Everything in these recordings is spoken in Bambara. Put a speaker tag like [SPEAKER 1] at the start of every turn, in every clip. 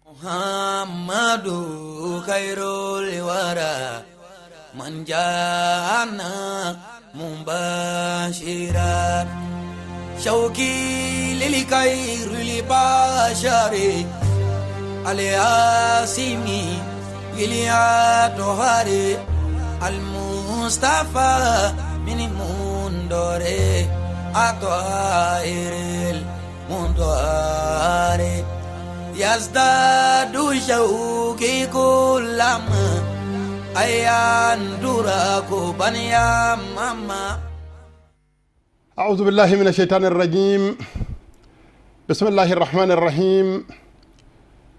[SPEAKER 1] Muhammadu khairul wara man jana mubashira shauki lil khairil bashari aliasimi iliatohari almustafa min mundore atoairil mundoare yazdadu shauki kulama ayanduraku banya mama.
[SPEAKER 2] أعوذ بالله من الشيطان الرجيم. بسم الله الرحمن الرحيم.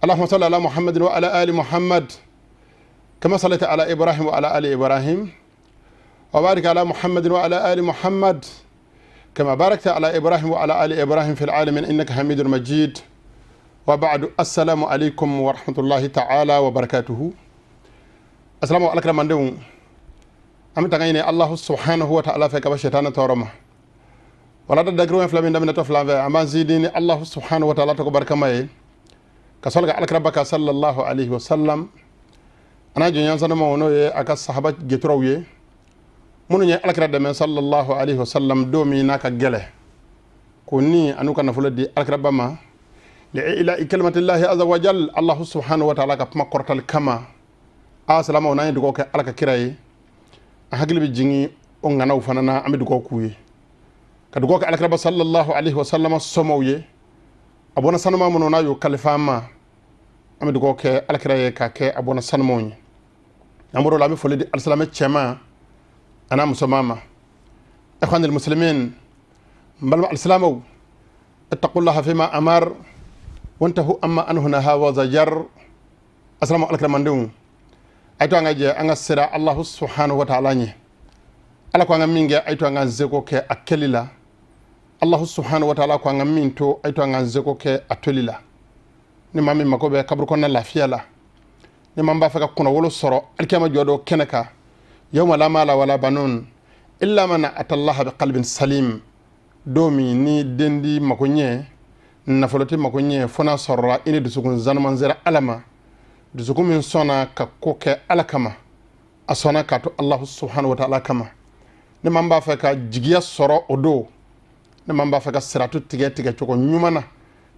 [SPEAKER 2] اللهم صل على محمد وعلى آل محمد كما صليت على إبراهيم وعلى آل إبراهيم، وبارك على محمد وعلى آل محمد كما باركت على إبراهيم وعلى آل إبراهيم في العالمين إنك حميد مجيد. وبعد، السلام عليكم ورحمة الله تعالى وبركاته. السلام عليكم mandenw. An bɛ tanga ɲini Allahu subhanahu wa ta'ala fɛ ka bɔ shetana tɔɔrɔ ma. Wala da dagiru fila min daminɛtɔ fila fɛ, an b'an sidi ni Allahu subhanahu wa ta'ala tɔgɔ barikama ye, ka sɔli ka alakira ka sallallahu alaihi wa sallam, a n'a jɔɲɔgɔn sanumaw, n'o ye a ka sahaba geturaw ye, minnu ye alakira dɛmɛ sallallahu alaihi wa sallam don min n'a ka gɛlɛ, ko ni an'u ka nafolo di alakiraba ma li ila kalimatillahi azza wa jal, Allahu subhanahu wa ta'ala ka kuma kɔrɔtali kama. A salamaw, n'an ye dugawu kɛ Ala ka kira ye, an hakili bɛ jigin o ŋanaw fana na. An bɛ dugawu k'u ye, ka dugawu kɛ alakiraba sallallahu alaihi wa sallam somɔw ye, a bɔnna sanuma minnu n'a y'o kalifa an ma. An bɛ dugawu kɛ alakira ye k'a kɛ a bɔnna sanumaw ye. N'an bɔr'o la, an bɛ foli di alisilamɛ cɛman a n'a musoman ma. Ikhwanil muslimin, n balima alisilamɛw, ittaqullaha fima amar wantahu amma anhu naha wa zajar. Asalamu alakiramandenw, a to an ka jɛ an ka sira Allahu subhanahu wa ta'ala ɲɛ. Ala ko an ka min kɛ, a to an ka seko kɛ a kɛli la. Allahu subhanahu wa ta'ala ko an ka min to, a to an ka seko kɛ a toli la. Ni maa min mako bɛ kaburu kɔnɔna lafiya la, ni maa min b'a fɛ ka kunnawolo sɔrɔ alikiyama jɔ dɔ kɛnɛ kan, yawma la mala wala banun illa man atallaha bi qalbin salim, don min ni den di mako ɲɛ, nafolo tɛ mako ɲɛ, fo n'a sɔrɔla i ni dusukun zanuman sera Ala ma, dusukun min sɔnna ka ko kɛ Ala kama, a sɔnna k'a to Allahu subhanahu wa ta'ala kama. Ni maa min b'a fɛ ka jigiya sɔrɔ o don, ni maa min b'a fɛ ka siratu tigɛ tigɛcogo ɲuman na,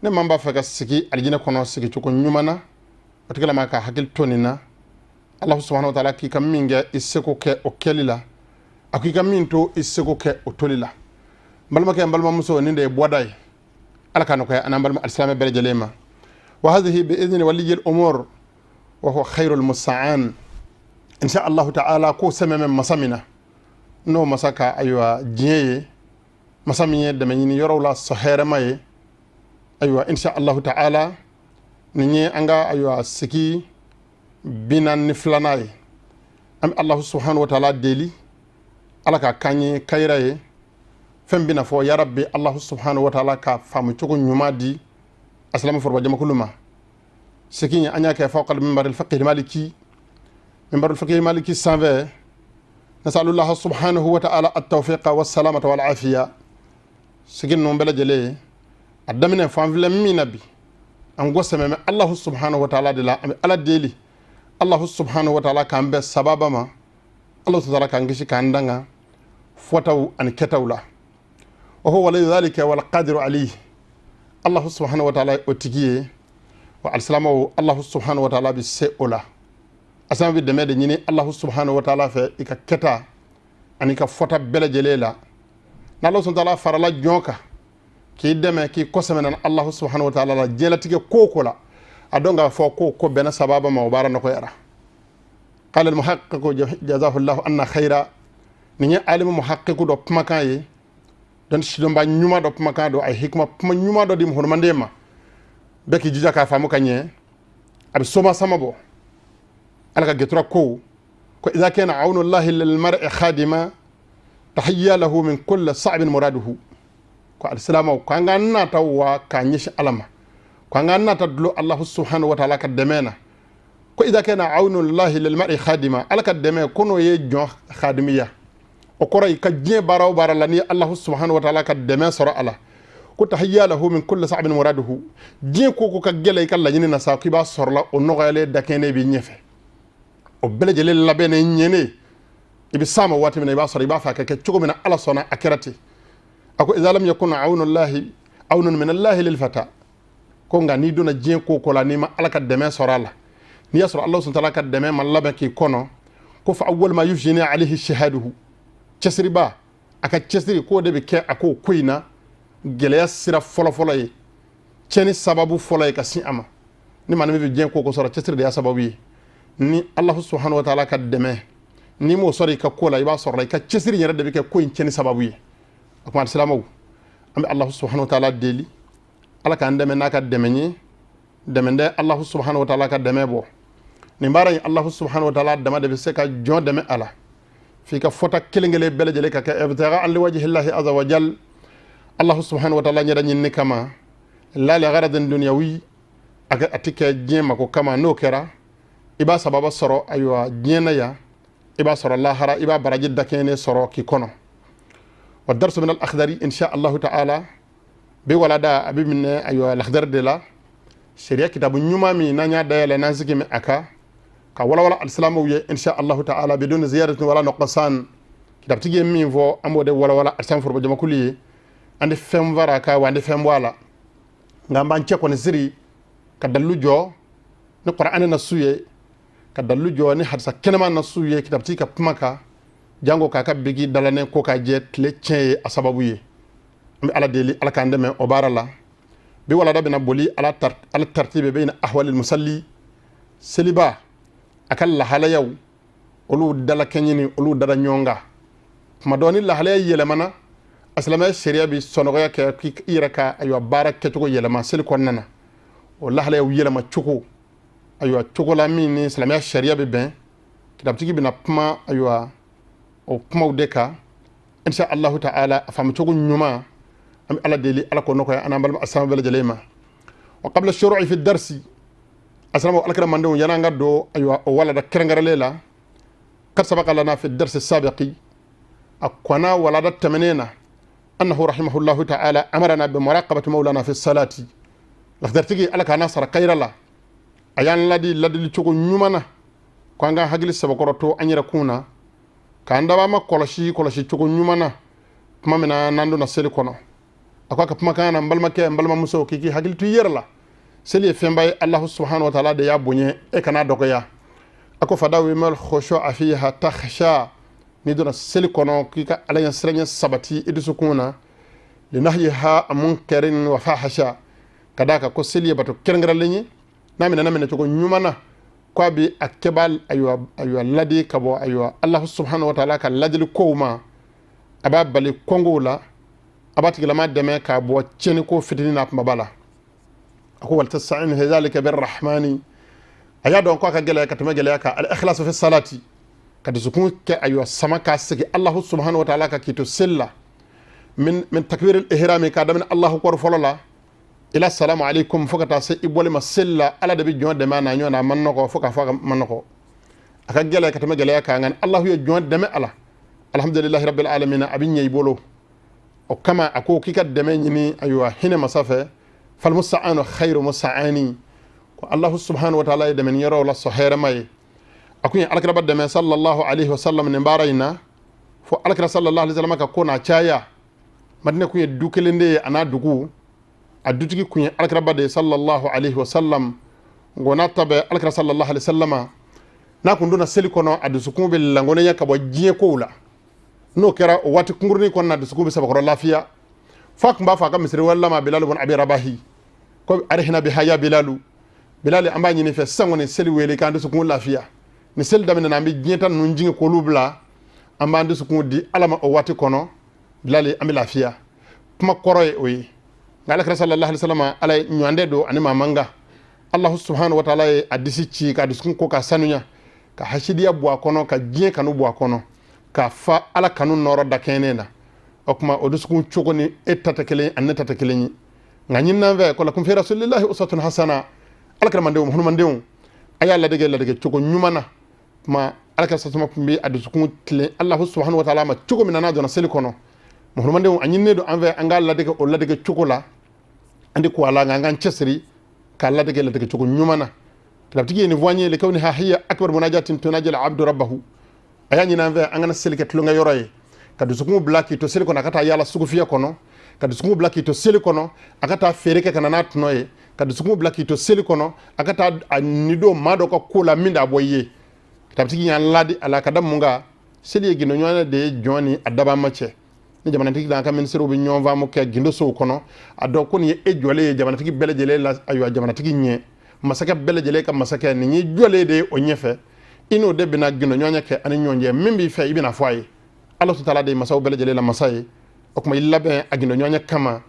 [SPEAKER 2] ni maa min b'a fɛ ka sigi alijinɛ kɔnɔ sigicogo ɲuman na, o tigilama ka hakili to nin na. Allahu subhanahu wa ta'ala k'i ka min kɛ, i seko kɛ o kɛli la. A k'i ka min to, i seko kɛ o toli la. N balimakɛ, n balimamuso, nin de ye bɔda ye. Ala ka nɔgɔya an n'an balima alisilamɛ bɛɛ lajɛlen ma. Wa hadhihi bi idhni waliyyi al-umur wa huwa khairul musta'an, insha Allahu ta'ala. Ko sɛmɛ mɛ masa min na, n'o masa ka ayiwa diɲɛ ye, masa min ye dɛmɛ ɲini yɔrɔw la sɔ hɛrɛma ye. Ayiwa, insha Allahu ta'ala, nin ye an ka ayiwa sigi 42nan ye. An bɛ Allahu subhanahu wa ta'ala deli, Ala ka k'an ye kayira ye. Fɛn bɛna fɔ, ya rabbi, Allahu subhanahu wa ta'ala ka faamu cogo ɲuman di asilamu foroba jamakulu ma. Sigi an y'a kɛ fawqa minbar al-faqih maliki, minbar al-faqih maliki sanfɛ. Nasalullah subhanahu wa ta'ala at-tawfiqa was-salamata wal afiya. Sigi ninnu bɛɛ lajɛlen, a daminɛ fo an filɛ min na bi, an ko sɛmɛ bɛ Allahu subhanahu wa ta'ala de la. An bɛ Ala deli, Allahu subhanahu wa ta'ala k'an bɛn sababa ma. Allahu ta'ala k'an kisi k'an danga fɔtaw ani kɛtaw la. Wa huwa waliyu dhalika wal qadiru alayhi. Allahu subhanahu wa ta'ala o tigi ye wa alisilamɛw, Allahu subhanahu wa ta'ala bɛ se o la. Alisilamɛ bɛ dɛmɛ de ɲini Allahu subhanahu wa ta'ala fɛ i ka kɛta ani ka fɔta bɛɛ lajɛlen la. N'Allahu subhanahu wa ta'ala farala jɔn kan k'i dɛmɛ, k'i kɔsɛmɛ Allahu subhanahu wa ta'ala la diɲɛlatigɛ ko o ko la, a dɔn k'a fɔ ko ko bɛnna sababa ma, o baara nɔgɔyara. Qala al-muhaqqiqu jazahu Allahu anna khaira. Nin ye alimu muhaqqiqu dɔ kumakan ye, donc sidɔnba ɲuman dɔ kumakan don. A ye hikima kuma ɲuman dɔ di muhurumanden ma, bɛɛ k'i jija k'a faamu ka ɲɛ. A bɛ soma sama bɔ Ala ka getura ko ko idha kana aunu llahi lilmar'i khadima tahayya lahu min kulli sa'bin muraduhu. Ko alisilamɛw, ko an ka nata wa k'a ɲɛsin Ala ma, ko an ka nata dulo Allahu subhanahu wa ta'ala ka dɛmɛ na. Ko idha kana aunu llahi lilmar'i khadima, Ala ka dɛmɛ ko n'o ye jɔn khadimiya, o kɔrɔ i ka diɲɛ baara o baara la, ni Allahu subhanahu wa ta'ala ka dɛmɛ sɔrɔ a la. Ko tahayya lahu min kulli sa'bin muraduhu, diɲɛ ko ko ka gɛlɛ i ka laɲini na sa, k'i b'a sɔrɔla o nɔgɔyalen dakɛnɛ b'i ɲɛfɛ, o bɛɛ lajɛlen labɛnnen ɲɛnen. I bɛ s'a ma waati min na, i b'a sɔrɔ i b'a fɛ a ka kɛ cogo min na, Ala sɔnna a kɛra ten. A ko idha lam yakun awnullahi awnun min allahi lil fata, ko nka n'i donna diɲɛ ko ko la, n'i ma Ala ka dɛmɛ sɔrɔ a la, n'i y'a sɔrɔ Ala subhanahu wa ta'ala ka dɛmɛ ma labɛn k'i kɔnɔ, ko fa awwal ma yujni alayhi shahaduhu, cɛsiriba, a ka cɛsiri k'o de bɛ kɛ a k'o ko in na gɛlɛya sira fɔlɔfɔlɔ ye, tiɲɛni sababu fɔlɔ ye ka sin a ma. Ni maa min bɛ diɲɛ ko ko sɔrɔ, cɛsiri de y'a sababu ye. Ni Ala subhanahu wa ta'ala ka dɛmɛ n'i m'o sɔrɔ i ka ko la, i b'a sɔrɔ i ka cɛsiri yɛrɛ de bɛ kɛ ko in tiɲɛni sababu ye. O tuma, silamɛw, an bɛ Ala subhanahu wa ta'ala deli, Ala k'an dɛmɛ n'a ka dɛmɛ ye, dɛmɛ tɛ Ala subhanahu wa ta'ala ka dɛmɛ bɔ. Nin baara in, Ala subhanahu wa ta'ala dama de bɛ se ka jɔn dɛmɛ a la, f'i ka fɔta kelen kelen bɛɛ lajɛlen ka kɛ ibtigha li wajhillahi azza wa jal, Ala subhanahu wa ta'ala ɲɛda ɲinini kama, la li gharadin dunyawi, a ti kɛ diɲɛ mako kama. N'o kɛra, i b'a sababa sɔrɔ, ayiwa, diɲɛ na yan, i b'a sɔrɔ lahara, i b'a baraji dakɛɲɛnen sɔrɔ k'i kɔnɔ. Wa darsu min al akhdari insha Allahu ta'ala bi walada a bɛ minɛ, ayiwa, lakhdari de la, sariya kitabu ɲuman min n'an y'a dayɛlɛ, n'an sigi a kan ka walawala alisilamɛw ye, insha Allahu ta'ala, bidun ziyadatin wala nuqsan. Kitabutigi ye min fɔ, an b'o de walawala alisan foroba jamakulu ye. An tɛ fɛn fara a kan wa, an tɛ fɛn bɔ a la, nka an b'an cɛ kɔni siri ka dalilu jɔ ni Kuranɛ nasu ye, ka dalilu jɔ ni hadisa kɛnɛma nasu ye, kitabutigi ka kuma kan, jango k'a ka bigi dalanen ko k'a jɛ tile tiɲɛ ye a sababu ye. An bɛ Ala deli, Ala k'an dɛmɛ o baara la. Bi walada bɛna boli ala tartibi bayna ahwalil musalli, seliba a ka lahalayaw, olu dalakɛɲini, olu dada ɲɔgɔn kan. Tuma dɔ ni lahalaya yɛlɛmana, a silamɛya sariya bɛ sɔnɔgɔya kɛ k'i yɛrɛ ka, ayiwa, baara kɛcogo yɛlɛma seli kɔnɔna na. O lahalayaw yɛlɛma cogo, ayiwa, cogo la min ni silamɛya sariya bɛ bɛn, kitabutigi bɛna kuma, ayiwa, o kumaw de kan, insha Allahu ta'ala, a faamu cogo ɲuman. An bɛ Ala deli, Ala k'o nɔgɔya an n'an balima alisilamɛ bɛɛ lajɛlen ma. Wa qabla shuru'i fi darsi, asalamu alakira mandenw, yan'an ka don, ayiwa, o walada kɛrɛnkɛrɛnlen la, kad sabaqa lana fi darsi sabiqi, a kɔnna walada tɛmɛnen na, annahu rahimahullahu ta'ala amarana bi muraqabati maulana fi salati. Lafidaritigi, Ala k'an sara kayira la, a y'an ladi ladili cogo ɲuman na ko an ka hakili sabakɔrɔ to an yɛrɛ kun na, k'an daba ma kɔlɔsi kɔlɔsi cogo ɲuman na tuma min na n'an donna seli kɔnɔ. A ko a ka kumakan na: n balimakɛ, n balimamuso, k'i k'i hakili to i yɛrɛ la. Seli ye fɛnba ye, Alahu subhanahu wa taala de y'a bonya, e kana dɔgɔya. A ko fadawimul khushu'a fiha takhsha, n'i donna seli kɔnɔ, k'i ka Ala ɲɛ siranɲɛ sabati i dusukun na, linahyiha munkarin wa fahasha, ka d'a kan ko seli ye bato kɛrɛnkɛrɛnlen ye, n'a minɛna minɛ cogo ɲuman na, ko a bɛ a kɛba, ayiwa, ladi ka bɔ, ayiwa, Alahu subhanahu wa taala ka ladili kow ma, a b'a bali kɔngow la, a b'a tigilama dɛmɛ k'a bɔ tiɲɛni ko fitinin n'a kumaba la. A ko waltasta'inu fi dhalika birrahmani, a y'a dɔn ko a ka gɛlɛya ka tɛmɛ gɛlɛya kan, al ikhlasu fi salati, ka dusukun kɛ, ayiwa, sama k'a sigi Alahu subhanahu wa taala ka k'i to seli la, min takbir al ihrami, k'a daminɛ Alahu akbar fɔlɔ la, ila salamu alaikum, fo ka taa se i bɔli ma seli la. Ala de bɛ jɔn dɛmɛ a n'a ɲɔgɔn na, a man nɔgɔ fo k'a fɔ a man nɔgɔ, a ka gɛlɛya ka tɛmɛ gɛlɛya kan, nka Alahu ye jɔn dɛmɛ a la, alhamdulillahi rabbil alamin, a bɛ ɲɛ i bolo. O kama a ko k'i ka dɛmɛ ɲini, ayiwa, hinɛ masa fɛ, falmusta'anu khayru musta'ani, ko Allahu subhanahu wa ta'ala ye dɛmɛ yɔrɔ la sɔn hɛrɛma ye. A kun ye alakiraba dɛmɛ sallallahu alaihi wa sallam nin baara in na, fo alakira sallallahu alaihi wa sallam ka ko n'a caya. Madinɛ kun ye du kelen de ye, a n'a dugu, a dutigi kun ye alakiraba de ye sallallahu alaihi wa sallam. Nko n'a ta bɛɛ, alakira sallallahu alaihi wa sallam n'a kun donna seli kɔnɔ, a dusukun bɛ langolonya ka bɔ diɲɛ kow la. N'o kɛra, o waati kunkurunin kɔnɔna, dusukun bɛ sabakɔrɔ lafiya, f'a kun b'a fɔ a ka misiri wɛrɛ ma, Bilal bun Abi Rabahi, ko arihina biha ya Bilalu, Bilali, an b'a ɲini fɛ sisan kɔni, seli wele k'an dusukun lafiya. Ni seli daminɛna, an bɛ diɲɛ ta ninnu jigin k'olu bila, an b'an dusukun di Ala ma o waati kɔnɔ. Bilali, an bɛ lafiya. Kuma kɔrɔ ye o ye. Nka alakira sallallahu alaihi wasallam, Ala ye ɲɔgɔn don ani maa man kan. Allahu subhanahu wa ta'ala ye a disi ci ka dusukun ko ka sanuya, ka hasidiya bɔ a kɔnɔ, ka diɲɛ kanu bɔ a kɔnɔ, ka fa Ala kanu nɔrɔ dakɛɲɛnen na. O tuma, o dusukun cogo ni e ta tɛ kelen, ani ne ta tɛ kelen ye. Nka ɲininan fɛ ko lakum fi rasulillahi uswatun hasana, alakira mandenw, muhamadenw, a y'a ladege ladege cogo ɲuman na. Kuma alakira sasuma tun bɛ a dusukun tilen Allahu subhanahu wa ta'ala ma cogo min na n'a donna seli kɔnɔ, muhamadenw, a ɲininen don an fɛ an k'a ladege o ladege cogo la. An de ko ala nka an k'an cɛsiri k'a ladege ladege cogo ɲuman na. Kitabutigi ye nin fɔ an ye: likawniha hiya akbar munajatin tunaji al-abdu rabbahu. A y'a ɲini an fɛ an kana seli kɛ tulonkɛ yɔrɔ ye, ka dusukun bila k'i to seli kɔnɔ a ka taa yaala sugufiyɛ kɔnɔ, ka dusukun bila k'i to seli kɔnɔ a ka taa feere kɛ ka na n'a tɔnɔ ye, ka dusukun bila k'i to seli kɔnɔ a ka taa a ni don maa dɔ ka ko la min d'a bɔ i ye. Kitabutigi y'an ladi a la ka da mun kan? Seli ye gindoɲɔgɔnya de ye jɔn ni a dabama cɛ. Ni jamanatigi n'an ka minisiriw bɛ ɲɔgɔn faamu kɛ gindosow kɔnɔ, a dɔn ko nin ye e jɔlen ye jamanatigi bɛɛ lajɛlen la, ayiwa, jamanatigi ɲɛ, masakɛ bɛɛ lajɛlen ka masakɛ, nin ye jɔlen de ye o ɲɛfɛ. I n'o de bɛna gindoɲɔgɔnya kɛ ani ɲɔgɔn cɛ. Min b'i fɛ, i bɛna fɔ a ye. Ala taala de ye masaw bɛɛ lajɛlen la masa ye. O tuma i labɛn a gindoɲɔgɔnya kama,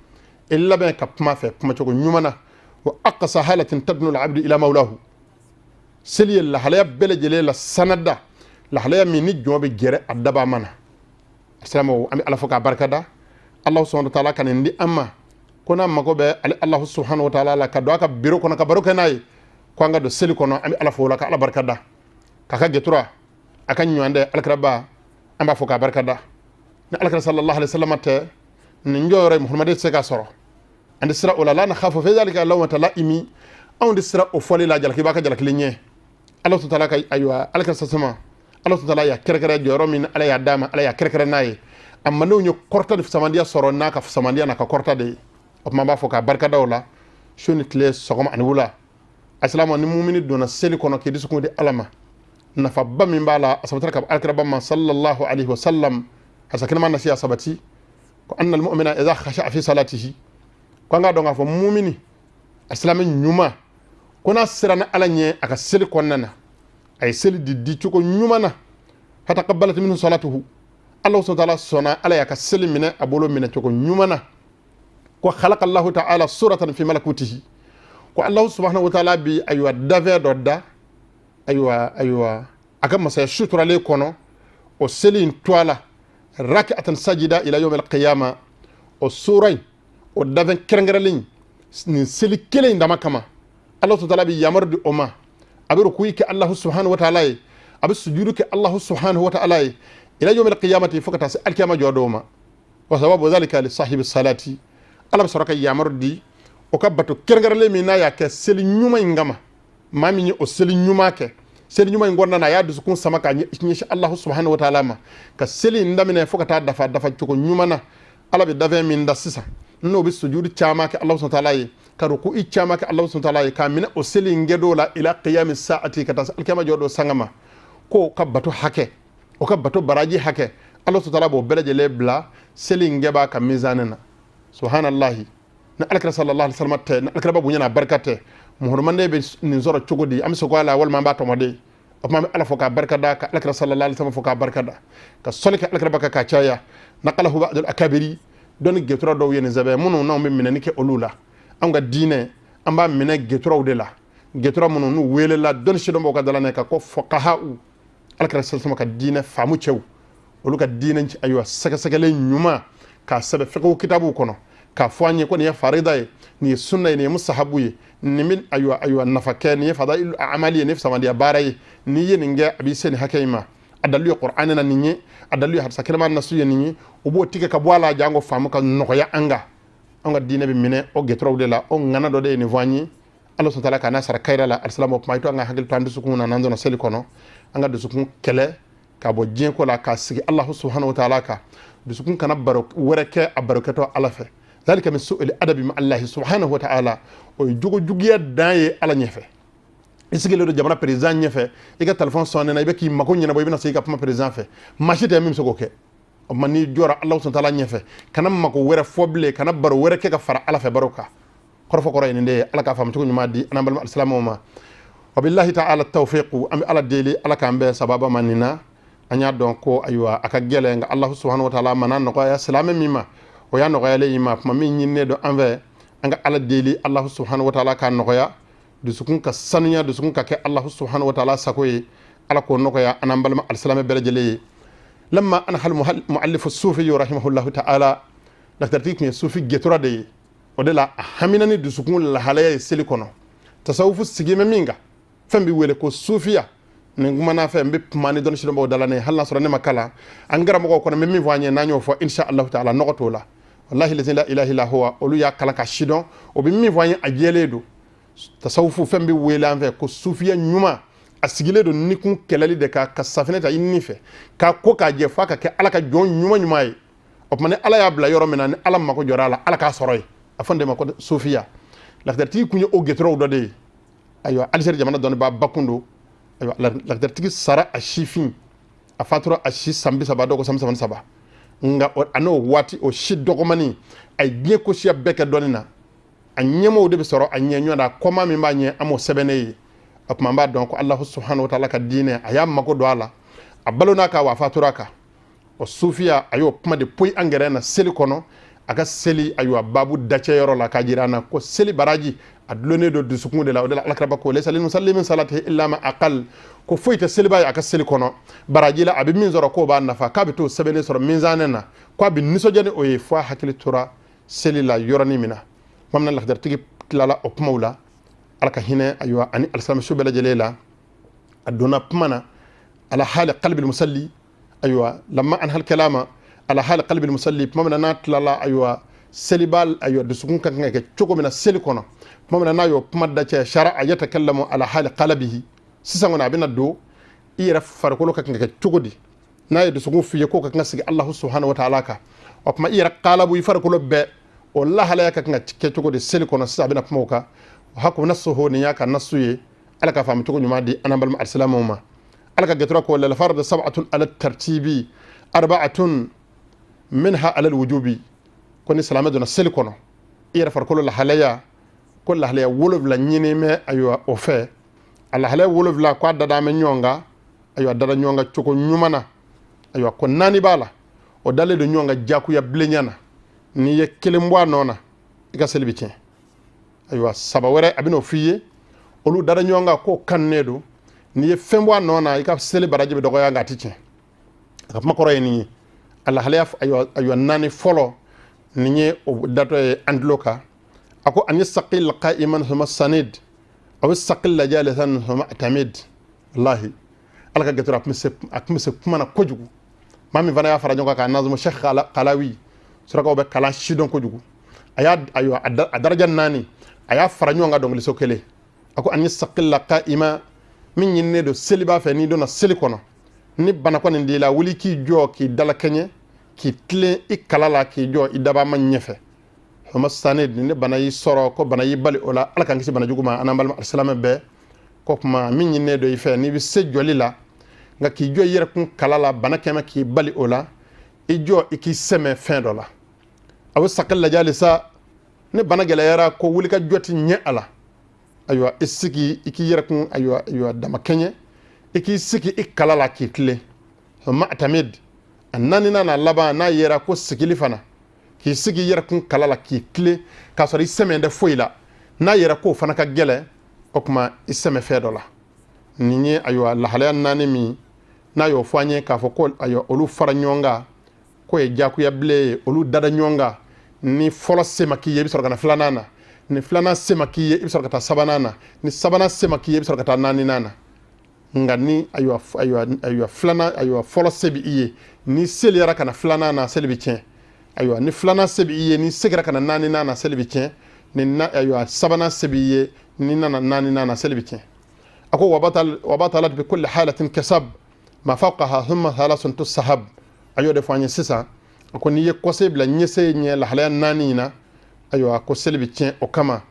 [SPEAKER 2] i labɛn ka kuma fɛ kumacogo ɲuman na. Wa aqsa halatin tadnu al-abdu ila mawlahu. Seli ye lahalaya bɛɛ lajɛlen la sanada, lahalaya min ni jɔn bɛ gɛrɛ a dabama na. Silamɛw, an bɛ Ala fo k'a barikada, Alahu subahana wa taala ka nin di an ma, ko n'an mago bɛ ale Alahu subahana wa taala la ka don a ka biro kɔnɔ ka baro kɛ n'a ye, ko an ka don seli kɔnɔ. An bɛ Ala fo o la ka Ala barikada k'a ka getura, a ka ɲɔgɔn dɛ alakiraba, an b'a fɔ k'a barikada. Ni alakira sallallahu alaihi wasallam tɛ, nin jɔyɔrɔ ye Muhamadu tɛ se k'a sɔrɔ. An tɛ siran o la. La nakhafu fi dhalika lawmata la'imi. Anw tɛ siran o fɔli la jalaki b'a ka jalakili ɲɛ. Ala taala ka, ayiwa, alakira sasama, Ala taala y'a kɛrɛkɛrɛ jɔyɔrɔ min Ala y'a d'a ma, Ala y'a kɛrɛkɛrɛ n'a ye. A mandenw ye kɔrɔta ni fisamandiya sɔrɔ n'a ka fisamandiya n'a ka kɔrɔta de ye. O tuma an b'a fɔ k'a barikada o la su ni tile, sɔgɔma ani wula. Asilamu, ni mumini donna seli kɔnɔ k'i dusukun di Ala ma, nafaba min b'a la, a sabatira ka alakiraba ma sallallahu alaihi wasallam, hasa kɛnɛma nasiya sabati ko anna almu'mina idha khasha'a fi salatihi, ko an k'a dɔn k'a fɔ mumini, a silamɛ ɲuman, ko n'a siranna Ala ɲɛ a ka seli kɔnɔna na, a ye seli di dicogo ɲuman na, fataqabbalat minhu salatuhu, Ala subhanahu wa ta'ala sɔnna, Ala y'a ka seli minɛ a bolo minɛ cogo ɲuman na, ko khalaqa Allahu ta'ala suratan fi malakutihi, ko Allahu subhanahu wa ta'ala bi, ayiwa, dafɛ dɔ da, ayiwa, a ka masaya suturalen kɔnɔ, o seli in to a la rak'atan sajida ila yawm al-qiyama. O sura in, o dafɛn kɛrɛnkɛrɛnlen nin seli kelen in dama kama, Ala subhanahu wa ta'ala bi yamaru di o ma, a bɛ rukuyi kɛ Allahu subhanahu wa ta'ala ye, a bɛ sujudu kɛ Allahu subhanahu wa ta'ala ye ila yawm al-qiyamati, fo ka taa se alikiyama jɔ dɔw ma. Wa sababu dhalika li sahibi salati. Ala bɛ sɔrɔ ka yamaru di o ka bato kɛrɛnkɛrɛnlen min n'a y'a kɛ seli ɲuman in kama. Maa min ye o seli ɲuman kɛ, seli ɲuman in kɔnɔna na, a y'a dusukun sama ka ɲɛsin Allahu subhanahu wa ta'ala ma, ka seli in daminɛ fo ka taa dafa dafa cogo ɲuman na, Ala bɛ dafɛn min da sisan, n'o bɛ sujudi caman kɛ Allahu subhanahu wa ta'ala ye, ka ruku'i caman kɛ Allahu subhanahu wa ta'ala ye, k'a minɛ o seli in kɛdon la ila qiyami sa'ati, ka taa se alikiyama jɔ don sanga ma, k'o ka bato hakɛ, o ka bato baraji hakɛ, Ala subhanahu wa ta'ala b'o bɛɛ lajɛlen bila seli in kɛbaa ka mizani na. Subhanallahi! Ni alakira sallallahu alaihi wasallam tɛ, ni alakira bonya n'a barika tɛ, muhammaden bɛ nin sɔrɔ cogo di? An bɛ se ko ala walima an b'a tɔmɔ de. O tuma an bɛ Ala fo k'a barika da, ka alakira sallallahu alaihi wasallam fo k'a barika da, ka sɔli kɛ alakira ba kan k'a caya. Naqalahu ba'dul akabiri. Dɔnni getura dɔw ye nin sɛbɛn, minnu n'anw bɛ minɛni kɛ olu la. Anw ka diinɛ, an b'a minɛ geturaw de la, getura minnu n'u welela dɔnni sidɔnbaw ka dalanɛ ka ko fuqaha'u, alakira sallallahu ka diinɛ faamu cɛw, olu ka diinɛ, ayiwa, sɛgɛsɛgɛlen ɲuman k'a sɛbɛn fiqhu kitabuw kɔnɔ k'a fɔ an ye ko nin ye farida ye, nin ye sunna ye, nin ye musahabu ye, nin bɛ, ayiwa, nafa kɛ, nin ye fadailu amali ye, nin ye fisamandiya baara ye, n'i ye nin kɛ, a b'i se nin hakɛ in ma, a dalilu ye Qur'an na nin ye, a dalilu ye hadisa kɛnɛma nasu ye nin ye. U b'o tigɛ ka bɔ a la jango faamu ka nɔgɔya an kan. An ka diinɛ bɛ minɛ o gɛtɔrɔw de la. O ŋana dɔ de ye nin fɔ an ye. Ala subhanahu wa ta'ala ka n'a sara kayira la. Alisilamu, o kuma i to an ka hakili to an dusukun na n'an donna seli kɔnɔ, an ka dusukun kɛlɛ ka bɔ diɲɛ ko la k'a sigi Allahu subhanahu wa ta'ala kan. Dusukun kana baro wɛrɛ kɛ a barokɛtɔ Ala fɛ. Zalika min su'il adabi ma Allahi subhanahu wa ta'ala. O ye jogo juguya dan ye Ala ɲɛfɛ. I sigilen don jamana président ɲɛfɛ, i ka téléphone sɔnnen na, i bɛ k'i mako ɲɛnabɔ, i bɛna se i ka kuma président fɛ. Maa si tɛ min bɛ se k'o kɛ. O tuma n'i jɔra Allahu subhanahu wa ta'ala ɲɛfɛ, kana mako wɛrɛ fɔ bilen, kana baro wɛrɛ kɛ ka fara Ala fɛ baro kan. Kɔrɔfɔ kɔrɔ ye nin de ye. Ala k'a faamu cogo ɲuman di an balima alisilamɛw ma. Wabillahi ta'ala tawfiqu. An bɛ Ala deli, Ala k'an bɛn sababa ma nin na. An y'a dɔn ko, ayiwa, a ka gɛlɛn, nka Allahu subhanahu wa ta'ala mana nɔgɔya silamɛ min ma, o y'a nɔgɔyalen i ma. Kuma min ɲininen don an fɛ, an ka Ala deli Allahu subhanahu wa ta'ala k'a nɔgɔya, dusukun ka sanuya, dusukun ka kɛ Allahu subhanahu wa ta'ala sago ye. Ala k'o nɔgɔya an n'an balima alisilamɛ bɛɛ lajɛlen ye. Lamma anhal muallifu sufi rahimahullahu ta'ala, daktartigi tun ye sufi getura de ye. O de la a hamina ni dusukun lahalaya ye seli kɔnɔ. Tasawufu sigi bɛ min kan, fɛn bɛ wele ko sufiya. Nin kumana fɛ, n bɛ kuma ni dɔnni sidɔnbaw da la ne, hali n'a sɔrɔ ne ma kalan an karamɔgɔw kɔnɔ. N bɛ min fɔ an ye, n'an y'o fɔ, insha Allahu ta'ala, nɔgɔ t'o la. Wallahi lazi la ilaha illa huwa, olu y'a kalan ka sidɔn. O bɛ min fɔ an ye, a jɛlen don. Tasawufu fɛn bɛ wele an fɛ ko sufiya ɲuman, a sigilen don nikun kɛlɛli de kan, ka safinɛ ta i ni fɛ k'a ko k'a jɛ f'a ka kɛ Ala ka jɔn ɲuman ɲuman ye. O tuma, ni Ala y'a bila yɔrɔ min na, ni Ala mako jɔra a la, Ala k'a sɔrɔ yen. A fɔ de ma ko sufiya. Lakidaritigi kun ye o gɛtɔrɔw dɔ de ye. Ayiwa, Alizeri jamana dɔnnibaa bakun don. Ayiwa, lakidaritigi sara a sifin, a fatura a si san 30, dɔw ko san 33. Nka a n'o waati, o si dɔgɔmani, a ye diɲɛ ko siya bɛɛ kɛ dɔnni na. A ɲɛmɔgɔw de bɛ sɔrɔ a ɲɛ ɲɔgɔn na, a kɔma min b'a ɲɛ, an m'o sɛbɛnnen ye. O tuma, an b'a dɔn ko Alahu subhanahu wa taala ka diinɛ, a y'a mako don a la, a balo n'a kan, wa a fatura a kan. O sufiya, a y'o kuma de poyi an gɛrɛ na seli kɔnɔ, a ka seli, ayiwa, babu dacɛ yɔrɔ la, k'a jira an na ko seli baraji, a dulonnen don dusukun de la. O de la, alakiraba ko laysa lil musalli min salatihi illa ma aqal, ko foyi tɛ seliba ye a ka seli kɔnɔ baraji la, a bɛ min sɔrɔ k'o b'a nafa, k'a bɛ t'o sɛbɛnnen sɔrɔ minzanɛ na, k'a bɛ nisɔndiya ni o ye, fo a hakili tora seli la yɔrɔnin min na. Tuma min na lakadaritigi tilala o kumaw la, Ala ka hinɛ, ayiwa, ani alisilamɛsu bɛɛ lajɛlen la, a donna kuma na ala hali qalbil musalli. Ayiwa, lamma anhal kalama ala hali qalbil musalli, tuma min na n'a tilala, ayiwa, seliba, ayiwa, dusukun ka kan ka kɛ cogo min na seli kɔnɔ, tuma min na n'a y'o kuma dacɛ, shara'a yatakallamu ala hali qalabihi. Sisan kɔni, a bɛna don i yɛrɛ farikolo ka kan ka kɛ cogo di. N'a ye dusukun f'i ye k'o ka kan ka sigi Alahu subhanahu wa ta'ala kan, o tuma i yɛrɛ kalabu, i farikolo bɛɛ, o lahalaya ka kan ka kɛ cogo di seli kɔnɔ? Sisan a bɛna kuma o kan. O hakum nasuhu, nin y'a ka nasu ye. Ala ka faamu cogo ɲuman di an n'an balima alisilamɛw ma. Ala ka gɛtɔrɔ ko lal fardu sab'atun ala tartibi, arba'atun minha ala alwujubi. Ko ni silamɛ donna seli kɔnɔ, i yɛrɛ farikolo lahalaya, ko lahalaya 7 ɲini bɛ, ayiwa, o fɛ. A lahalaya 7, ko a dada bɛ ɲɔgɔn kan, ayiwa, dada ɲɔgɔn kan cogo ɲuman na. Ayiwa, ko naani b'a la, o dalen don ɲɔgɔn kan jakuya bilenya na, n'i ye kelen bɔ a nɔ na, i ka seli bɛ tiɲɛ. Ayiwa, saba wɛrɛ, a bɛn'o f'i ye, olu dara ɲɔgɔn kan k'o kanunen don, n'i ye fɛn bɔ a nɔ na, i ka seli baraji bɛ dɔgɔya, nka a tɛ tiɲɛ. A ka kuma kɔrɔ ye nin ye. A lahalaya, ayiwa, naani fɔlɔ, nin ye o datɔ ye an tulo kan. A ko an yastaqil qa'iman thumma sanid aw istaqilla jalisan thumma i'tamid. Wallahi, Ala ka gɛtɔrɔ, a tun bɛ se kuma na kojugu. Maa min fana y'a fara ɲɔgɔn kan k'a nazumu, Sheikh Kalawi, surakaw bɛ kalan sidɔn kojugu. A y'a, ayiwa, a daraja naani, a y'a fara ɲɔgɔn kan dɔnkiliso kelen. A ko an yastaqilla qa'ima, min ɲininen don seliba fɛ, n'i donna seli kɔnɔ, ni bana kɔni d'i la, wuli k'i jɔ, k'i dalakɛɲɛ, k'i tilen i kala la, k'i jɔ i dabama ɲɛfɛ. Thumma sanid, ni bana y'i sɔrɔ, ko bana y'i bali o la, Ala k'an kisi bana jugu ma, an n'an balima alisilamɛ bɛɛ. Ko kuma min ɲininen don i fɛ, n'i bɛ se jɔli la, nka k'i jɔ i yɛrɛ kun kala la, bana kɛmɛ k'i bali o la, i jɔ i k'i sɛmɛ fɛn dɔ la. Aw istaqilla jalisa, ni bana gɛlɛyara ko wuli ka jɔ ti ɲɛ a la, ayiwa, i sigi i k'i yɛrɛ kun, ayiwa, dama kɛɲɛ, i k'i sigi i kala la k'i tilen. Thumma i'tamid, a naaninan n'a laban, n'a yera ko sigili fana, k'i sigi i yɛrɛ kun kala la k'i tilen k'a sɔrɔ i sɛmɛ tɛ foyi la, n'a yera k'o fana ka gɛlɛn, o tuma i sɛmɛ fɛn dɔ la. Nin ye, ayiwa, lahalaya naani min n'a y'o fɔ an ye, k'a fɔ ko, ayiwa, olu fara ɲɔgɔn kan k'o ye jakuya bilen ye, olu dada ɲɔgɔn kan. Ni fɔlɔ se ma k'i ye, i bɛ sɔrɔ ka na filanan na. Ni filanan se ma k'i ye, i bɛ sɔrɔ ka taa sabanan na. Ni sabanan se ma k'i ye, i bɛ sɔrɔ ka taa naaninan na. Nka ni, ayiwa, filanan, ayiwa, fɔlɔ se bɛ i ye, ni seliyara ka na filanan na, seli bɛ tiɲɛ. Ayiwa, ni filanan se bɛ i ye, ni segira ka na naaninan na, seli bɛ tiɲɛ. Ni na, ayiwa, sabanan se bɛ i ye, ni nana naaninan na, seli bɛ tiɲɛ. A ko wabatalat bi kulli halatin kasab ma fawqaha thumma thalathun tusahab. A y'o de fɔ an ye sisan. A ko n'i ye kɔse bila ɲɛse ɲɛ lahalaya naani in na, ayiwa, ko seli bɛ tiɲɛ o kama.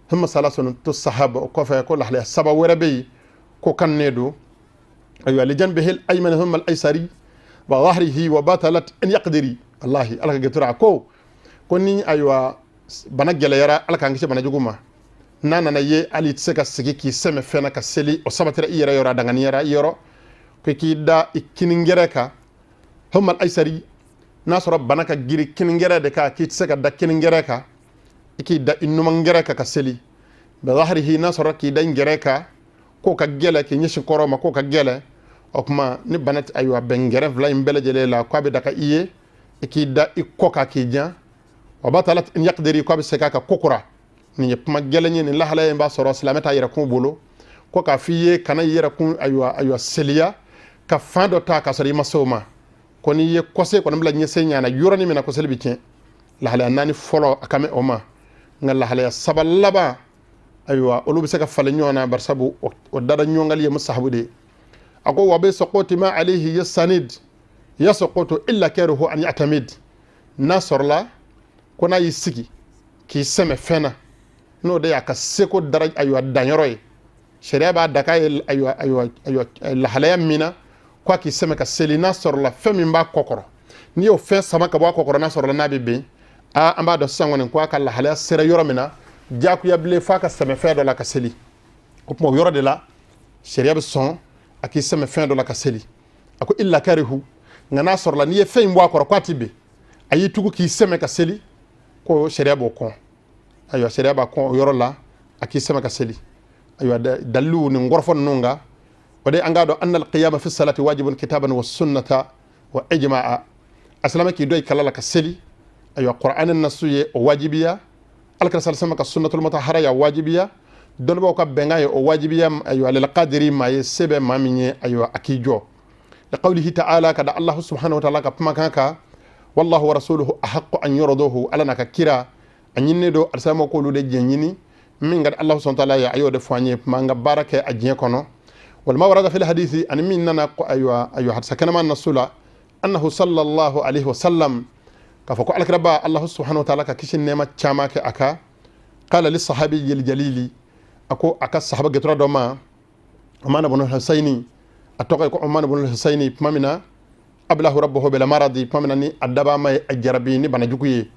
[SPEAKER 2] Thumma thalathun tusahab, o kɔfɛ ko lahalaya saba wɛrɛ bɛ yen ko kanunen don. Ayiwa, lijanbihi al-ayman thumma al-aysari wa dhahrihi wa batalat in yaqdiri. Wallahi, Ala ka gɛtura, a ko ni, ayiwa, bana gɛlɛyara, Ala k'an kisi bana jugu ma, n'a nana ye hali i tɛ se ka sigi k'i sɛmɛ fɛn na ka seli, o sabatira i yɛrɛ yɔrɔ, a danganiyara i yɔrɔ, ko k'i da i kiningɛrɛ kan. Thumma al-aysari, n'a sɔrɔ bana ka giri kiningɛrɛ de kan, k'i tɛ se ka da kiningɛrɛ kan, i k'i da i numangɛrɛ kan ka seli. Bi dhahrihi, n'a sɔrɔ k'i da i gɛrɛ kan k'o ka gɛlɛ, k'i ɲɛsin kɔrɔ ma k'o ka gɛlɛ, o tuma ni bana, ayiwa, bɛn gɛrɛ fila in bɛɛ lajɛlen la, k'a bɛ daga i ye i k'i da i kɔ kan k'i jan. Wa batalat in yaqdiri, k'a bɛ segin a kan kokura. Nin ye kuma gɛlɛn ye. Nin lahalaya in b'a sɔrɔ silamɛ t'a yɛrɛ kun bolo ko k'a f'i ye kana i yɛrɛ kun, ayiwa, seliya ka fan dɔ ta k'a sɔrɔ i ma se o ma. Ko n'i ye kɔse kɔni bila ɲɛsen ɲana yɔrɔnin min na, ko seli bɛ tiɲɛ. Lahalaya naani fɔlɔ, a kan bɛ o ma, nka lahalaya saba laban, ayiwa, olu bɛ se ka falen ɲɔgɔn na, barisabu o dada ɲɔgɔngali ye musahabu de ye. A ko wa bi suquti ma alayhi yastanid yasqutu illa karihu an ya'tamid. N'a sɔrɔla ko n'a y'i sigi k'i sɛmɛ fɛn na, n'o de y'a ka seko dara, ayiwa, danyɔrɔ ye, sariya b'a da k'a ye, ayiwa, lahalaya min na ko a k'i sɛmɛ ka seli, n'a sɔrɔla fɛn min b'a kɔkɔrɔ, n'i y'o fɛn sama ka bɔ a kɔkɔrɔ, n'a sɔrɔla n'a bɛ ben, aa, an b'a dɔn sisan kɔni ko a ka lahalaya sera yɔrɔ min na, diyagoya bilen f'a ka sɛmɛ fɛn dɔ la ka seli. O tuma, o yɔrɔ de la sariya bɛ sɔn a k'i sɛmɛ fɛn dɔ la ka seli. A ko illa karihu, nka n'a sɔrɔla n'i ye fɛn in bɔ a kɔrɔ k'a ti ben, a y'i tugu k'i sɛmɛ ka seli, ko sariya b'o kɔn. Ayiwa, sariya b'a kɔn o yɔrɔ la a k'i sɛmɛ ka seli. Ayiwa, dalilu nin kɔrɔfɔ ninnu kan, o de an k'a dɔn anna alqiyama fi salati wajibun kitaban wa sunnata wa ijma'a. A silamɛ k'i dɔ i kala la ka seli, ayiwa, qur'an nasu ye o wajibiya, alakira sallallahu ka sunnatul mutahhara ya wajibiya, dɔnnibaw ka bɛnkan ye o wajibiya. Ayiwa, lil qadiri, maa ye se bɛ maa min ye, ayiwa, a k'i jɔ. Liqawlihi ta'ala, ka da Allah subhanahu wa ta'ala ka kumakan kan, wallahu wa rasuluhu ahaqqu an yurduhu. Ala n'a ka kira a ɲininen don alisilamɛw k'olu de diɲɛ ɲini. Min ka di Allah subhanahu wa ta'ala ye, a y'o de fɔ an ye, kuma an ka baara kɛ a diɲɛ kɔnɔ. Walima warada fil hadisi, ani min nana ko, ayiwa, hadisa kɛnɛma nasu la, annahu sallallahu alaihi wa sallam, k'a fɔ ko alakiraba, Allah subhanahu wa ta'ala ka kisi nɛɛma caman kɛ a ka, qala li sahabi jalili, a ko a ka sahaba gɛtɔrɔ dɔ ma, Umar ibn Husaini, a tɔgɔ ye ko Umar ibn Husaini, tuma min na ablahu rabbuhu bil maradi, tuma min na ni a dabama ye a jarabi ni bana jugu ye,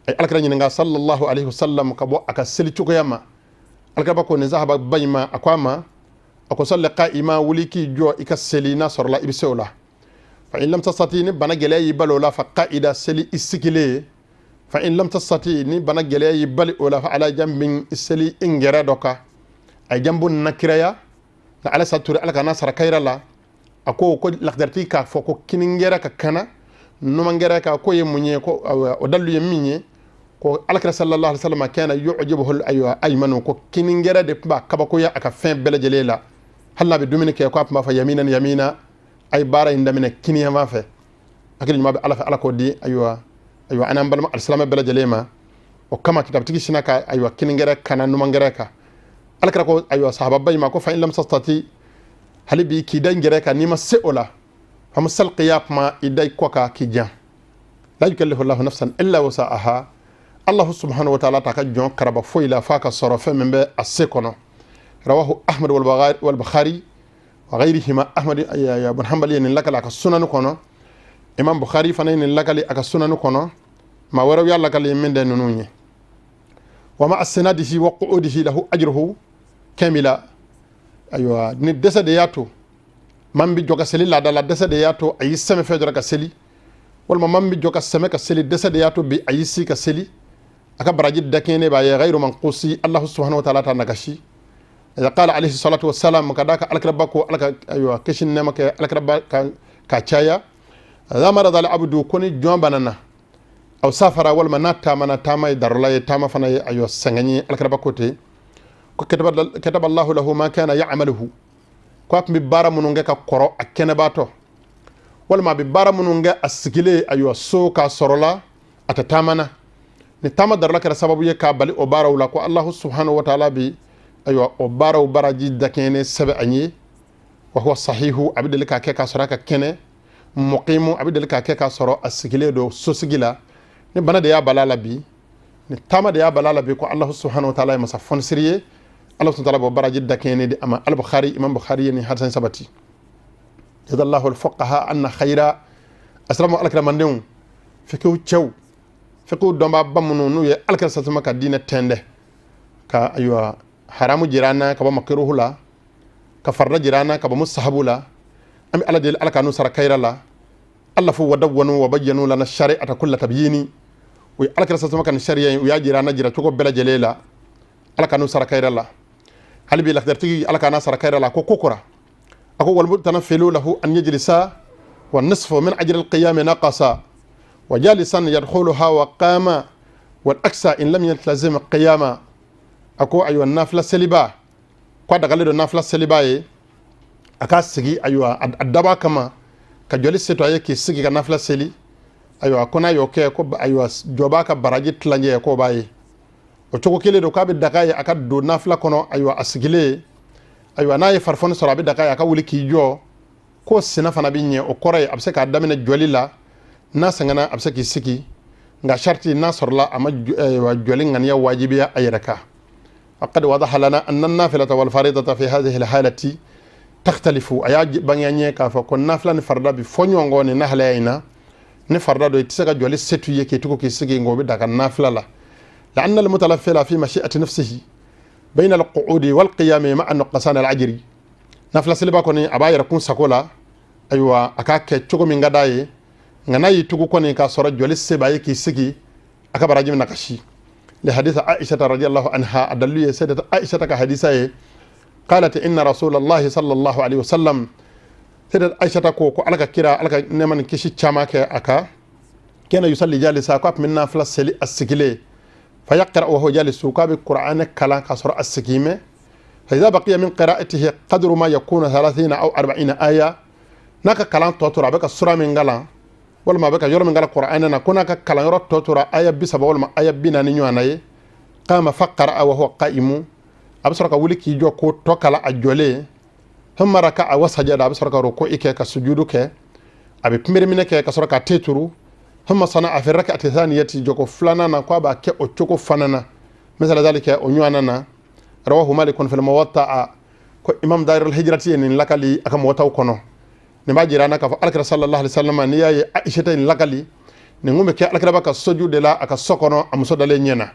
[SPEAKER 2] a ye alakira ɲininka sallallahu alaihi wasallam ka bɔ a ka seli cogoya ma. Alakira ko nin sahaba ba in ma, a ko a ma, a ko salli qa'ima, wuli k'i jɔ i ka seli n'a sɔrɔla i bɛ se o la. Fa in lam tastati, ni bana gɛlɛya y'i bali o la, fa qa'ida, seli i sigilen. Fa in lam tastati, ni bana gɛlɛya y'i bali o la, fa ala jambin, i seli i ngɛrɛ dɔ kan. A ye jambu nakiraya nka ala sa ture, ala ka n'a sara kayira la. A ko lakidaritigi k'a fɔ ko kiningɛrɛ ka kana numangɛrɛ ka ko ye mun ye, ko o dalilu ye min ye, ko alakira sallallahu alaihi wasallam kana yu'jibuhu, ayiwa, aymanu, ko kiningɛrɛ de tun b'a kabakoya a ka fɛn bɛɛ lajɛlen la. Hali n'a bɛ dumuni kɛ, ko a tun b'a fɔ yaminan yamina, a ye baara in daminɛ kiniyanfan fɛ. Hakili ɲuman bɛ ala fɛ, ala k'o di, ayiwa, an n'an balima alisilamɛ bɛɛ lajɛlen ma. O kama kitabutigi sina ka, ayiwa, kiningɛrɛ kana numangɛrɛ kan. Alakira ko, ayiwa, sahababa in ma ko fa in lam tastati, hali bi k'i da n gɛrɛ kan, n'i ma se o la, fa mustalqiya, kuma i da i kɔ kan k'i jan. La yukallifu llahu nafsan illa wus'aha. Allah subhanahu wa ta'ala ta ka jɔn karaba foyi la f'a ka sɔrɔ fɛn min bɛ a se kɔnɔ. Rawahu ahmad wal bukhari wa ghayrihima. Ahmad ibn hanbali ye nin lakali a ka sunani kɔnɔ, imam bukhari fana ye nin lakali a ka sunani kɔnɔ, maa wɛrɛw y'a lakali min tɛ ninnu ye. Wa ma asnadihi wa qu'udihi lahu ajruhu kamila. Ayiwa, ni dɛsɛ de y'a to man bi jɔ ka seli laada la, dɛsɛ de y'a to a y'i sɛmɛ fɛn dɔrɔn ka seli, walima man bi jɔ ka sɛmɛ ka seli, dɛsɛ de y'a to bi a y'i si ka seli, a ka baraji dakɛɲɛ b'a ye, ghayru manqusi, Allah subhanahu wa ta'ala ta nagasi. إذا قال عليه الصلاة والسلام, ka d'a kan alakiraba ko, ala ka, ayiwa, kisi nɛɛma kɛ alakiraba ka caya, إذا مرض العبد, ko ni jɔn banana, aw safara, walima n'a taamana, taama ye darula ye, taama fana ye, ayiwa, sɛgɛn ye, alakiraba ko ten ko kataba Allahu lahu ma kana ya'maluhu, ko a tun bɛ baara minnu kɛ ka kɔrɔ a kɛnɛbaatɔ, walima a bɛ baara minnu kɛ a sigilen, ayiwa, so k'a sɔrɔ la a tɛ taama na, ni taama darula kɛra sababu ye k'a bali o baaraw la, ko Allahu subhanahu wa ta'ala bi, ayiwa, o baaraw baraji dakɛɲɛnen sɛbɛn an ye. Wa huwa sahihu, a bɛ deli k'a kɛ k'a sɔrɔ a ka kɛnɛ, muqimu, a bɛ deli k'a kɛ k'a sɔrɔ a sigilen don sosigi la. Ni bana de y'a bala la bi, ni taama de y'a bala la bi, ko Allahu subhanahu wa ta'ala ye masa fɔnisiri ye, ala subhanahu wa ta'ala b'o baraji dakɛɲɛnen di a ma. Al bukhari, imam bukhari ye nin hadisa sabati. Jazallahu al fuqaha anna khayra. Asalamu alakira mandenw, fikiw cɛw, fikiw dɔnbaaba minnu n'u ye alakira sasama ka diinɛ tɛndɛ ka, ayiwa, haramu jira an na ka bɔ makiruhu la, ka farida jira an na ka bɔ musahabu la, an bɛ ala deli ala ka n'u sara kayira la. Alla fo wadawwanu wa bayyanu lana shari'ata kulla tabyini. O ye alakira sasama ka nin sariya in, u y'a jira an na jira cogo bɛɛ lajɛlen la. Ala ka n'u sara kayira la. Hali bi lakidaritigi, ala ka n'a sara kayira la, ko ko kora a ko walmutanafilu lahu an yajlisa wa nisfu min ajri alqiyami naqasa wa jalisan yadkhuluha wa qama wal aksa in lam yaltazim qiyama. A ko, ayiwa, nafila seliba, ko a dagalen don nafila seliba ye a k'a sigi, ayiwa, a daba kama ka jɔli se to a ye k'i sigi ka nafila seli. Ayiwa, ko n'a y'o kɛ, ko ayiwa, jɔba ka baraji tilancɛ k'o b'a ye. O cogo kelen don k'a bɛ daga ye a ka don nafila kɔnɔ, ayiwa, a sigilen. Ayiwa, n'a ye farifoni sɔrɔ, a bɛ daga ye a ka wuli k'i jɔ, k'o sina fana bɛ ɲɛ. O kɔrɔ ye a bɛ se k'a daminɛ jɔli la, n'a sɛgɛnna, a bɛ se k'i sigi. Nka sariti n'a sɔrɔla a ma jɔli ŋaniya wajibiya a yɛrɛ kan. وقد وضح لنا أن النافلة والفريضة في هذه الحالة تختلف. A y'a bange an ye k'a fɔ ko nafila ni farida bi fɔ ɲɔgɔn kɔ nin lahalaya in na. Ni farida don, i tɛ se ka jɔli se t'u ye k'i tugu k'i sigi, nka o bɛ daga nafila la. لأن المتنفل في مشيئة نفسه بين القعود والقيام مع نقصان الأجر. Nafila seliba kɔni, a b'a yɛrɛ kun sago la, ayiwa, a k'a kɛ cogo min ka d'a ye. Nka n'a y'i tugu kɔni k'a sɔrɔ jɔli se b'a ye k'i sigi, a ka baraji bɛna kasi. لحديث عائشة رضي الله عنها, a dalilu ye سيدة عائشة ka hadisa ye, قالت إن رسول الله صلى الله عليه وسلم, سيدة عائشة ko Ala ka kira, Ala ka nɛɛma ni kisi caman kɛ a kan, كان يصلي جالسا, ko a tun bɛ nafila seli a sigilen, فيقرأ وهو جالس, k'a bɛ Qur'an kalan k'a sɔrɔ a sigilen, فإذا بقي من قراءته قدر ما يكون 30 أو 40 آية, n'a ka kalan tɔ tora, a bɛ ka sura min kalan walima a bɛ ka yɔrɔ min kalan Qur'an na, ko n'a ka kalan yɔrɔ tɔ tora aya 30 walima aya 40 ɲɔgɔnna ye, قام فقرأ وهو قائم, a bɛ sɔrɔ ka wuli k'i jɔ k'o tɔ kalan a jɔlen, ثم ركع وسجد, a bɛ sɔrɔ ka ruku'i kɛ ka sujudu kɛ, a bɛ kunbere kɛ ka sɔrɔ ka te turu, ثم صنع في الركعة الثانية, jɔko filanan na, ko a b'a kɛ o cogo fana na, مثل ذلك, o ɲɔgɔnna na. رواه مالك في الموطأ, ko imam Darul Hijrati ye nin lakali a ka mɔgɔtaw kɔnɔ. Nin b'a jira an na k'a fɔ alakira صلى الله عليه وسلم, n'i y'a ye Aisha nin lakali, nin kun bɛ kɛ alakira ka soju de la a ka so kɔnɔ, a muso dalen ɲɛ na.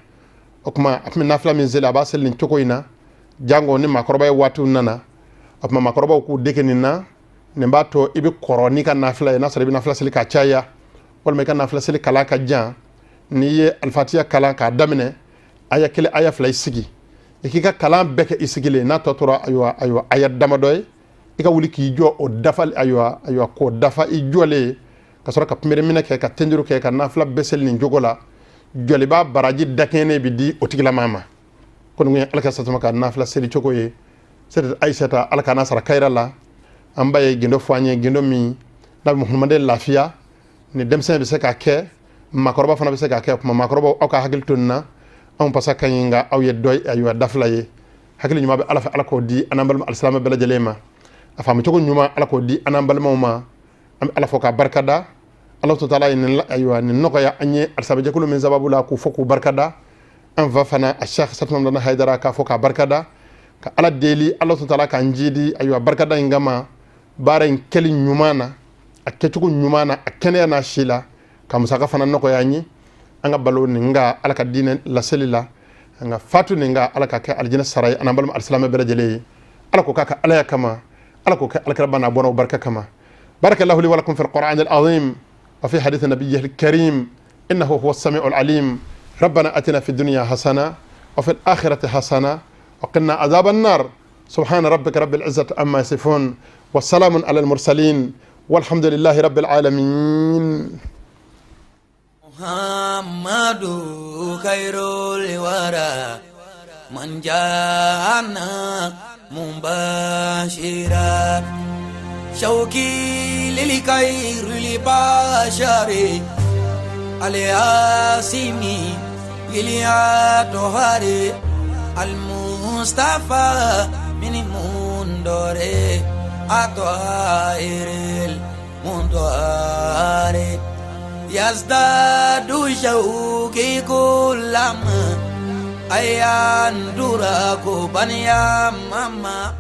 [SPEAKER 2] O tuma, a tun bɛ nafila min seli, a b'a seli nin cogo in na. Jango ni maakɔrɔba ye waatiw nana, o tuma maakɔrɔbaw k'u dege nin na. Nin b'a to i bɛ kɔrɔ n'i ka nafila ye. N'a sɔrɔ i bɛ nafila seli k'a caya, walima i ka nafila seli kalan ka jan, n'i ye Alifatiya kalan k'a daminɛ aya kelen, aya fila, i sigi, i k'i ka kalan bɛɛ kɛ i sigilen. N'a tɔ tora, ayiwa, aya damadɔ ye, i ka wuli k'i jɔ o dafa, ayiwa, k'o dafa i jɔlen, ka sɔrɔ ka kunbere minɛ kɛ ka tenjuru kɛ ka nafila bɛɛ seli nin cogo la. Jɔliba baraji dakɛɲɛnen bɛ di o tigilamaa ma. Ko nin ye Ala ka satuma ka nafila seli cogo ye. Seyid Ayisata, Ala ka n'a sara kayira la, an ba ye gindo fɔ an ye, gindo min n'a bɛ muhammaden lafiya. Ni denmisɛn bɛ se k'a kɛ, maakɔrɔba fana bɛ se k'a kɛ. Kuma maakɔrɔbaw, aw ka hakili to nin na. Anw pasa ka ɲi, nka aw ye dɔ, ayiwa, dafila ye. Hakili ɲuman bɛ Ala fɛ, Ala k'o di an n'an balima alisilamɛ bɛɛ lajɛlen ma. A faamucogo ɲuman, Ala k'o di an n'an balimaw ma. An bɛ Ala fɔ k'a barikada. Ala to taala ye nin, ayiwa, nin nɔgɔya an ye alisamɛjɛkulu min sababu la, k'u fɔ k'u barikada. An fa fana, a Cheikh Satuma Hayidara, k'a fɔ k'a barikada, ka Ala deli, Ala to taala k'an jidi, ayiwa, barikada in kama, baara in kɛli ɲuman na, a kɛcogo ɲuman na, a kɛnɛya n'a si la, ka musaka fana nɔgɔya an ye, an ka balo nin ka Ala ka diinɛ laseli la, an ka fatu nin ka Ala ka kɛ alijinɛ sara ye an n'an balima alisilamɛ bɛɛ lajɛlen ye. Ala k'o k'a ka Alaya kama, Ala k'o kɛ alakira n'a bɔnnaw barika kama. بارك الله لي ولكم في القرآن العظيم وفي حديث نبيه الكريم، إنه هو السميع العليم. ربنا أتنا في الدنيا حسنة وفي الآخرة حسنة وقنا عذاب النار. سبحان ربك رب العزة عما يصفون والسلام على المرسلين والحمد لله رب العالمين.
[SPEAKER 1] محمد خير الورى من جاءنا مبشرا، شوقي للخير البشر الياسمي الأطهار المصطفى من منذر الطاهر المطهر. يزداد شوقي كلما أيان دراكو بنيا ماما.